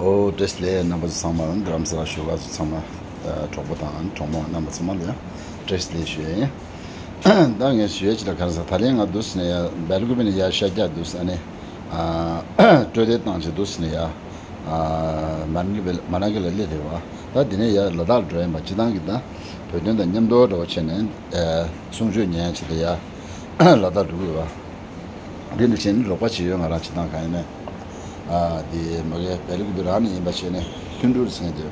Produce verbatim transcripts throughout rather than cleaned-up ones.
ཨོ་བཀྲ་ཤིས་བདེ་ལེགས། རྣམ་པ་ཚོ་ཚང་མ་རྡ་རམ་ས་ལ་བཞུགས་སྒར་ཚོ་ཚང་མ། ཨ་གྲོགས་པོ་དང་གྲོགས་མོ་རྣམ་པ་ཚང་མ་ལ་ཡང་བཀྲ་ཤིས་བདེ་ལེགས་ཞུ་ཡ་ཡིན། ད་ངས་ཞུ་ཡ་ཅིག་ལ་ག་རེ་ཟེར། ད་ལན་ང་འདུག་ཟེར་ནས་ཡ་སྦེལ་ཀོབ་ནས་ཡ་ཤར་རྒྱག་འདུག་ཟེར་ནས། ཨ་སྤྲོད་བདེ་བཏང་བྱས་འདུག་ཟེར་ནས་ཡ། ཨ་མ་ན་ལི་སྦེལ་མ་ན་ལི་ལ་སླེབས་རེད་བ། ད་འདི་ནས་ཡ་ལ་དྭགས་ལ་འགྲོ་ཡ་ཡིན་པ། སྤྱིར་བཏང་གི་ད་བོད་དོན་དང་མཉམ་དུ་འགྲོ་བ་བྱས་ནས། ཨ་གསུང་ཆོས་ཉན་ཡ་ཆེད་དུ་ཡ་ལ་དྭགས་འགྲོ་གི་ཡོད་བ། འདི་འདྲ་བྱས་ནས་རོགས་པ་བྱེད་ཡོད། ང་རང་སྤྱིར་བཏང་གང་ཡིན་ནས། ཨ་དེ་མ་གི་སྦེལ་ཀོབ་རང་ནས་ཡིན་པ་བྱས་ནས་ཐུན་ཀྲུའུ་ཟེར་མཁན་དེ།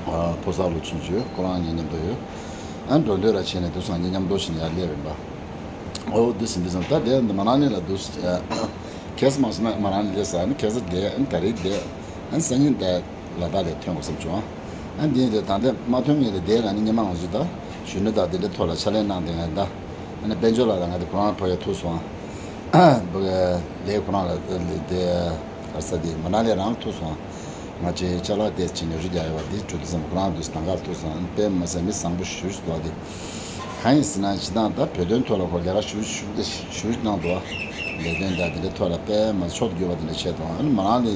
ཨ་ཕོ་གསར་ལོ་ཆུང་ཆུང་ཁོ་རང་གཉིས་མཉམ་དུ་ཡོད། ཨ་འགྲོ་འདོད་ར་བྱས་ནས་དུ་སང་གཉིས་མཉམ་དུ་བྱས་ནས་ཡར་སླེབས་ཡིན་པ། ཨོ་འདི་ཟིན་འདི་ཟིན། ད་དེ་མ་ན་ལི་ལ་འདུག་ཟེར། ཁ་སང་མ་སོང་ན་མ་ན་ལི་སླེབས་ས་ནི། ཁ་སང་བསྡད། ཨ་ད་རེས་བསྡད། ཨ་སང་ཉིན་བསྡད། ལ་དྭགས་ལ་ཐོན་དགོས་བསམ་བྱུང་། ཨ་འདི་ཡིན་དུས་ད་ལྟ་མ་ཐོན་ངེས་ལ་བསྡད་ལ་ནི་སྔོན་མ་ང་ཚོ་ད་གཞོན་ནུ་དང་དེ་འདྲའི་ཐོག་ལ་ཕྱག་ལས་གནང་བསྡད་མཁན་ད། ཨ་ནི་དཔལ་འབྱོར་ལགས་ལ་ང་དེ་ཁོ་རང་ཕ་གིར་ཐུག་སོང་། ཨ་བུ་ག་ལས་ཁོ་རང་ལ་དེ་ག་རེ་ཟེར། དེ་མ་ན་ལི་རང་ལ་ཐུག་སོང་། ང་ཚོའི་ཅ་ལག་དེ་ཅིག་ཉོ་ཆ་རྒྱག་ཡོད་པ་དེ་འགྲོ་དུས་ཙམ་ཁོ་རང་དུས་ད་ག་ལ་ཐུག་སོང་། ཨ་ནི་དཔེ་མི་སྲིད་མི་བཟང་པོ་ཞེ་པོ་ཅིག་འདུག་པ། དེ་གང་ཡིན་ཟེར་ན་སྤྱིར་བཏང་ད་བོད་དོན་ཐོག་ལ་ཁོ་ལས་ཀ་ཞེ་པོ་ཞེ་པོ་ཞེ་པོ་ཅིག་གནང་འདུག་པ། ལས་དོན་དང་དེ་འདྲའི་ཐོག་ལ་དཔེ་མི་སྲིད་མཆོག་ཏུ་གྱུར་པ་དེ་འདྲ་བྱས་འདུག། ཨ་ནི་མ་ན་ལི་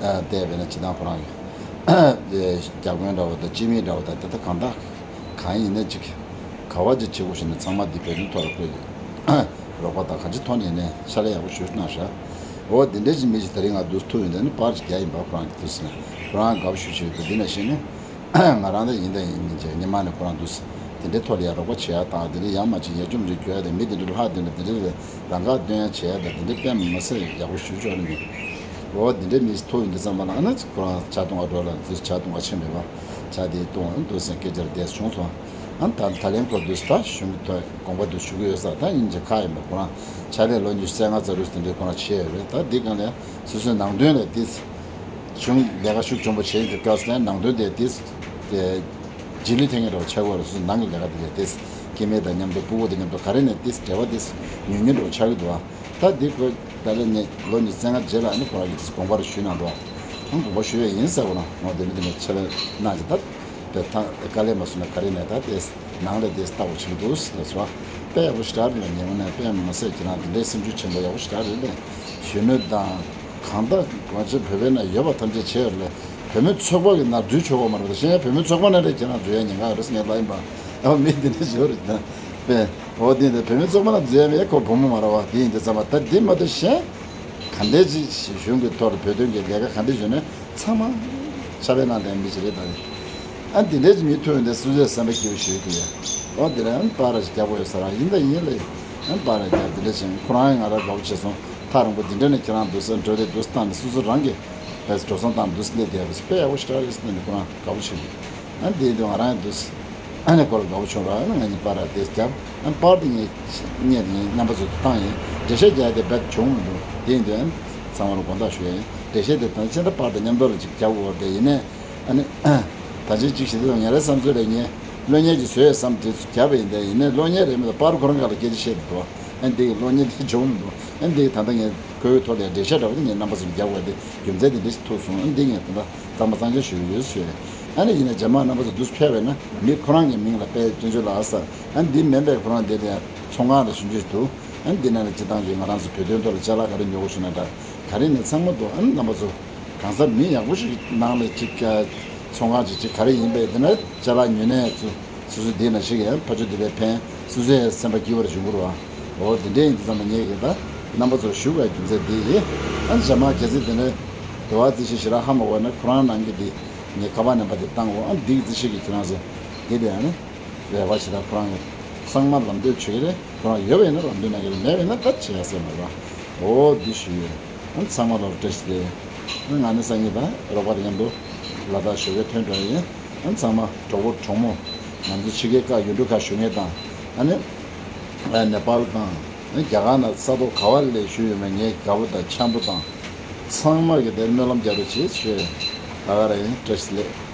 ཨ་བལྟས་པས་ན་སྤྱིར་བཏང་ཁོ་རང་གི་བརྒྱ་དཔོན་འདྲ་བོ་དང་སྤྱི་མི་འདྲ་བོ་དང་དེ་ད་གང་ལྟར་གང་ཡིན་ནའི་ཅིག་ག་བ་ཅིག་བྱེད་དགོས་ཤེ་ན་ཚང་མ་འདི་བོད་དོན་ཐོག་ལ་བཀོད་དེ་རོགས་པ་དང་གང་ཅིའི་ཐོག་ནས་ནས་ཕྱག་ལས་ཡག་པོ་ཞེ་པོ་གནང་ཤག། འོ་འདི་འདྲའི་ཅིག་མི་ཞིག་དེ་རིང་ང་འདུག་ཐུག་ཡོང་དུས་ནི་པར་ཅིག་རྒྱག་ཡིན་པ། ཁོ་རང་གི་འདུག་ཟེར་ན་ཁོ་རང་དགའ་པོ་ཞེ་པོ་བྱེད་ཀྱི་འདུག། འདི་ནང་བཞིན་ནི་ང་རང་ད་ཡིན་ད་ཡིན་མིན་བྱས་སྔོན་མ་ནས་ཁོ་རང་འདུག་ཟེར། དེ་འདྲའི་ཐོག་ལ་ཡ་རོགས་པ་བྱེད་ཡ་དང་དེ་འདྲའི་ཡ་མ་ཅིག་ཡ་འཇོམས་རེ་རྒྱུ་ཡ་དེ་མི་དེ་འདྲ་ལྷག་དེ་འདྲ་དེ་འདྲ་རང་དགའ་སྟོན་ཡ་བྱེད་ཡ་དང་དེ་འདྲའི་དཔེ་མི་སྲིད་ཡག་པོ་ཞེ་པོ་ཅིག་རེད་འདུག། འོ་འདི་འདྲའི་མི་ཞིག་ཐུག་ཡོང་དུས་ཙམ་པ་ལ་ཨ་ནི་ཁོ་རང་ཇ་འཐུང་ག་འགྲོ་ལ་འདུག། ཇ་འཐུང་ག་ཕྱིན་རེད་པ། ཇ་དེ་འཐུང་འདུག་ཟེར་སྐད་ཆ་རེ་བསྡད་བྱུང་སོང་། ཨ་ནི་ད་ད་ལན་ཁོ་འདུག་ཟེར་ད་གཞུང་གི་ཐོག་དགོངས་པ་འདུག་ཞུ་གི་ཡོད་ས། ད་ཡིན་གྱི་ཁག་ཡིན་པ། ཁོ་རང་ཕྱག་ལས་ལོ་ཉི་ཤུ་རྩ་ལྔ་རྩ་དྲུག་དེ་འདྲའི་ཁོ་རང་བྱས་ཡོད་རེད། ད་འདི་སྒང་ལ་ཡང་སོ་སོའི་ནང་དོན་ལ་དེ་གཞུང་ལས་ཀ་ཤུགས་ཆེན་པོ་བྱས་ཡོད་དུས་སྐབས་སུ་ནང་དོན་དེ་དེ་རྗེས་ལུས་ཐེབས་མཁན་འདྲ་བོ་ཆགས་ཀྱི་ཡོད་རེད། སོ་སོའི་ནང་གི་ལས་ཀ་དེ་ལས་དེ་སྐྱེ་དམན་དང་མཉམ་དུ་ཕྲུ་གུ་དང་མཉམ་དུ་ག་རེ་ནས་དེ་འབྲེལ་བ་དེ་ཉུང་ཉུང་འདྲ་བོ་ཆགས་ཀྱི་འདུག་ཨ། ད་འདི་ཁོས་ད་ལན་ངས་ལོ་ཉི་ཤུ་རྩ་ལྔ་རྗེས་ལ་ཨ་ནི་ཁོ་རང་གིས་དགོངས་པ་རེ་ཞུས་གནང་འདུག་ཨ། ཨང་དགོངས་པ་ཞུས་པ་ཡིན་ཟེར་བ་ན་ངོ་དེ་མི་དེ་ནས་ཕྱག་ལས་གནང་ཅིག་ད་དེ་ད་དཀའ་ལས་མ་སོང་ན་ག་རེ་ནས་ད་དེ་ནང་ལ་དེ་ལྟ་བུ་ཆགས་འདུག་ཟེར་སོང་། དཔེ་ཡག་པོ་ཞེ་དྲག་རེད་ལ། ཉེ་མོ་ནས་དཔེ་མི་སྲིད་ཁྱེད་རང་དེ་འདྲའི་སེམས་ཤུགས་ཆེན་པོ་ཡག་པོ་ཞེ་དྲག་རེད་ལ། གཞོན་ནུ་དང་གང་ལྟར་ང་ཚོ་བོད་པའི་ནང་ཡོད་པ་ཐམས་ཅད་བྱས་ཡོད་རེད་ལ། བུད་མེད་ཚོགས་པ་གི་ནང་འཛུལ་ཆོག་གི་མ་རེད་པ། ད་གཞན་ཡང་བུད་མེད་ཚོགས་པ་ནང་ལ་ཁྱེད་རང་འཛུལ་ཡ་ཉེན་ཁ་ཡོད་རེད་ཟེར་ངས་ལབ་ཡིན་པ། ཨ་མི་དེ་འདྲ་ཞིག་ཡོད་རེད་ད། དཔེ། འོ་དེ་འདྲ་བུད་མེད་ཚོགས་པ་ནང་འཛུལ་ཡ་མེད། ཁོ་བུ་མོ་མ་རེད་པ། དེ་ཡིན་དུས་ཙམ་པ་ད་འདི་མ་གཏོགས་གཞན་ག་འདྲས་ཅིག་གཞུང་གི་ཐོག་ལ་བོད་དོན་གྱི་ལས་ཀ་ག་འདྲས་བྱུང་ན་ཚང་མ་ཕྱག་ལས་གནང་བསྡད་མི་ཞིག་རེད་ད། ཨ་འདི་འདྲས་ཅིག་མི་ཐུག་ཡོང་དུས་སོ་སོའི་སེམས་པ་སྐྱིད་པོ་ཞིག་ཡོད་ཀྱི་ཡོད། འོ་དེ་ལ་ཨ་པར་རེ་རྒྱག་དགོས་ཡོད་ས་རང་ཡིན་ད་ཡིན་ལེ། ཨ་པར་རེ་རྒྱག་དེ་འདྲས་བྱས་ཁོ་རང་ང་རང་དགའ་པོ་བྱས་སོང་། ཐག་རིང་པོ་འདི་འདྲ་ནས་ཁྱེད་རང་འདུག་ཟེར་འགྲོ་དེ་འདུག་སྟངས་ནས་སོ་སོ་རང་གི་བས་འགྲོ་སོང་བཏང་འདུག་ཟེར་སླེབས་བསྡད་པ་དཔེ་ཡག་པོ་ཞེ་དྲག་རེད་ཟེར་ནས་ཁོ་རང་དགའ་པོ་བྱས་འདུག། ཨ་འདི་དུས་ང་རང་ཡང་འདུག་ཟེར། ཨ་ནི་ཁོ་ལ་དགའ་པོ་བྱུང་ར། ཨ་ནི་ང་གཉིས་པར་ར་དེ་བརྒྱབ། ཨ་ནི་པར་དེ་ངས་བརྙན་དེ་ངས་རྣམ་པ་ཚོ་བཏང་ཡིན། འགྲེལ་བཤད་རྒྱག་ཡ་དེ་རྦད་བྱུང་མི་འདུག། དེ་ཡིན་དུས་ཨ་ནི་ཚང་མ་ལ་དགོངས་དག་ཞུ་ཡ་ཡིན། འགྲེལ་བཤད་དེ་དང་ཕྱིན་ད་པར་དང་མཉམ་དུ་ལ་ཅིག་བརྒྱབ་དགོས་པ་དེ་ཡིན་ནའི། ཨ་ནི། ད་ཅི་ཅིག་བྱེད་དུས་ང་རའི་བསམ་ཚུལ་ལ་ངས་གློག་བརྙན་ཅིག་བཟོས་བསམ་དེ་ཚོ་བརྒྱབ་པ་ཡིན། དེ་ཡིན་ནའི་གློག་བརྙན་རེད་མི་འདུག། པར་ཁོ་རང་སྒང་ལ་སྐད་ཆ་བཤད་དེ་འདུག། ཨ་ནི་དེ་གི་གློག་བརྙན་དེ་བྱུང་མི་འདུག། ཨ་ནི་དེ་གི་ད་ལྟ་ངས་ཁོའི་ཐོག་ལ་འགྲེལ་བཤད་འདྲ་པོ་དེ་ངས་རྣམ་པ་ཚོ་ལ་རྒྱག་དགོས་དེ་རྒྱུ་མཚན་དེ་འདྲ་ཞིག་ཐུག་སོང་། ཨ་ནི་དེ་ངས་ད་ལྟ་གཙང་མ་གཙང་རྐྱང་ཞུ་གི་ཡོད་ཟེར། ཨ་ནི་ཡིན་ན་རྗེས་མ་རྣམ་པ་ཚོ་འདུག་ཕེབས་པས་ན་མི་ཁོ་རང་གི་མིང་ལ་དཔེ་སྐྱོན་བརྗོད་ལ་ཨ་ས། ཨ་ནི་འདི་མིན་པའི་ཁོ་རང་དེ་ལ་ཚོང་ཁང་ལ་ཞིབ་འཇུག་འདུག། ཨ་ནི་འདི་ནང་ལ་སྤྱིར་བཏང་གི་ང་རང་ཚོ་བོད་དོན་ཐོག་ལ་ཅ་ལག་ག་རེ་ཉོ་དགོས་ཞུ་ན་འདྲ་ག་རེ་ནས་ཚང་མ་འདུག། ཨ་ནི་རྣམ་པ་ཚོ་གང་ཟག་མི་ཡག་པོ་ཞིག་ནང་ལ་ཅིག་ཚོང་ཁང་ཅིག་ཅིག་ག་རེ་ཡིན་པས་དེ་ན་ཅ་ལག་ཉོ་ནས་ཚོ་སོ་སོ་འདི་ན་ཞིག་ཡང་ཕ་ཆོས་འདི་ལས་ཕན། སོ་སོའི་སེམས་པ་སྐྱིད་པོ་རེ་བྱུང་གི་རེད་བ། འོ་དེ་འདྲ་ཡིན་དུས་ཙམ་པ་ངས་ཀྱི་ད་རྣམ་པ་ཚོར་ཞུ་དགོས་རྒྱུ་མཚན་འདི་ཡིན། ཨ་ནི་ཞྭ་དམར་གལ་སྲིད་དེ་ནས་དུ་བ་རྩི་ཤིང་ཞེ་དྲག་ཧ་མ་གོ་ན་ཁོ་རང་ནང་གི་འདི་ངས་ཁ་པར་ནས་པ་དེ་བཏང་འོ། ཨ་ནི་འདི་གི་རྩི་ཤིང་གི་ཁྱེད་རང་ཚོ་འདི་ལས་ཨ་ནི་རེ་བ་ཞེ་དྲག་ཁོ་རང་གི་ཚང་མ་ལམ་སྟོན་བྱེད་ཀྱི་རེད། ཁོ་རང་ཡོད་པ་ཡིན་ན་ལམ་སྟོན་གནང་གི་རེད། མེད་པ་ཡིན་ན་ད་བྱེད་ཡ་ཟེར་མ་རེད་བ། འོ་འདི་ཞུ་ཡོད། ཨ་ནི་ཚང་མ་ལ་བཀྲ་ཤིས་བདེ་ལེགས། ཨ་ནི་ང་ནི་སང་ཉིན་དང་རོགས་པ་དང་མཉམ་དུ་ལ་དྭགས་ཞོགས་ཀས་ཐོན་འགྲོ་ཡ་ཡིན། ཨ་ནི་ཚང་མ་གྲོགས་པོ་གྲོགས་མོ་ང་ཚོ་ཕྱི་རྒྱལ་ཁག་ཡུལ་གྲུ་ཁག་བཞུགས་མཁན་དང་། ཨ་ནི་ཨ་ནེ་པཱལ་དང་། ཨ་ནི་རྒྱ་གར་ནང་ས་ཐོག་ག་བ་ལ་བཞུགས་ཡོད་མེད་ངའི་དགའ་བོ་དང་འཆམ་པོ་དང་། ཚང་མ་གི་དེར་སྨོན་ལམ་རྒྱག་རོགས་བྱེད་ཞུ་ཡ་ཡིན། ད་ག་རང་ཡིན། བཀྲ་ཤིས་བདེ་ལེགས།